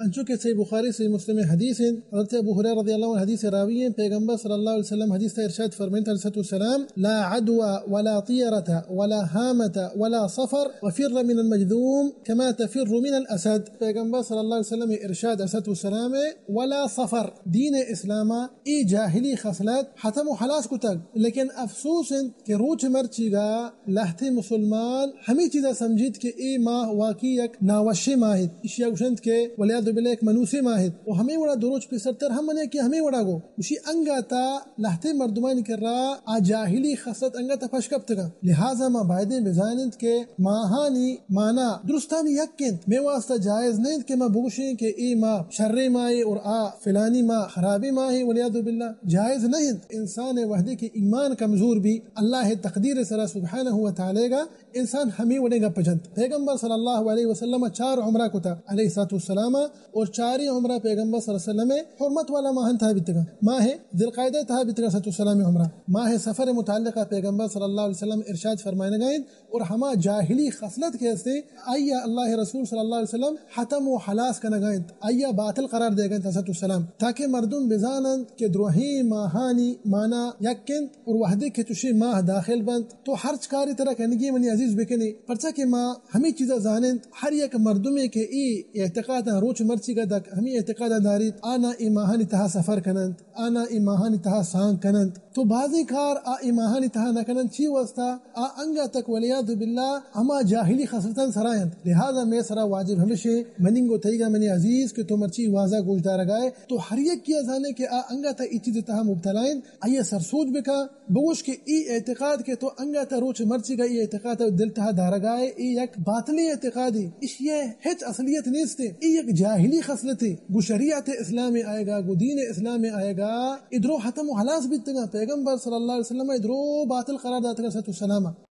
انچو کہ صحیح بخاری، صحیح مسلم حدیث ہیں، حضرت ابو ہریرہ رضی اللہ عنہ حدیث راوی ہیں، پیغمبر صلی اللہ علیہ وسلم حدیث تا ارشاد فرمائیں، علیہ الصلوۃ والسلام، لا عدوى ولا طيرة ولا هامة ولا صفر وفر من المجذوم كما تفر من الأسد۔ پیغمبر صلی اللہ علیہ وسلم ارشاد، علیہ الصلوۃ والسلام، ولا صفر، دین اسلام ای جاہلی خصلت ختم و خلاص کتگ، لیکن افسوس انت کہ روچ مرچیگا لہتے مسلمان ہمے چیزا سمجھیت کہ اے ماہ واقعی یک ناوشیں ماہ انت۔ اشیا گوشنت کہ والعیاذ باللہ یک منوسیں ماہ انت و ہمے وڑا دو روچ پیسرتر ہم من یکے ہمے وڑا گو۔ گوشی انگا تا لہتے مردمانی کرا آ جاہلی خصلت انگا تا پش کپتگا۔ لہذا ما بایدیں بزاننت کہ ماہانی مانا درستانی یک انت۔ مے واسطہ جائز نہ انت کہ ما بگوشیں کہ اے ماہ شریں ماہے اور آ فلانی ماہ خرابیں ماہے، والعیاذ باللہ۔ جائز نہ انت۔ انسان وہدے کہ ایمان کمزور بی، اللہ تقدیر سرا سبحانہ و تعالی گا انسان ہمے وڑیں گپ جنت۔ پیغمبر صلی اللہ علیہ وسلم چار عمرہ کتا، علیہ الصلوۃ والسلام، اور چاریں عمرہ پیغمبر صلی اللہ علیہ وسلم حرمت والا ماہن تہا بیتگا، ماہ ذی القعدہ تہا بیتگا، علیہ الصلوۃ والسلام عمرہ۔ ماہ صفر متعلقہ پیغمبر صلی اللہ علیہ وسلم ارشاد فرمائنگا انت، اور ہما جاہلی خصلت کہ ہستے، آئیا اللہ رسول صلی اللہ علیہ وسلم ختم و خلاص کنگا انت، آئیا باطل قرار دیگا انت، علیہ الصلوۃ والسلام، تاکہ مردم بزاننت کہ دروہیں ماہانی مانا یک انت، اور وہدے کہ چشیں ماہ داخل بنت، تو ہرچ کارے ترا کنگی منی عزیز بکنے، پرچا کہ ما ہمے چیزا زاننت، ہر یک مردمے کہ اے اعتقاداں روچ مرچیگا دک ہمے اعتقاداں داریت، آ نہ اے ماہانی تہا سفر کننت، آ نہ اے ماہانی تہا سانگ کننت۔ تو بازیں کار آ اے ماہانی تہا نہ کننت، چی واسطہ؟ آ انگا تک والعیاذ باللہ ہما جاہلی خصلتاں سرا انت۔ لہذا مے سرا واجب ہمیشیں، منی گو تئیگا منی عزیز کہ تو مرچی وازا گوش دارگائے، تو ہر یکیا زانے کہ آ انگا تا اے چیز تہا مبتلا انت، آئیا سرسوج بکا، بگوش کہ اے اعتقاد کہ تو انگا تا روچ مرچیگا اے اعتقاد دل تہا دارگائے، اے یک باطلیں اعتقادے، اشیا ہچ اصلیت نیست۔ اے یک جاہلی خصلتے، گو شریعت اسلام آئیگا، گو دین اسلام آئیگا، اے درو ختم و خلاص بیتگا۔ پیغمبر صلی اللہ علیہ وسلم اے درو باطل قرار داتگا، علیہ الصلوۃ والسلام۔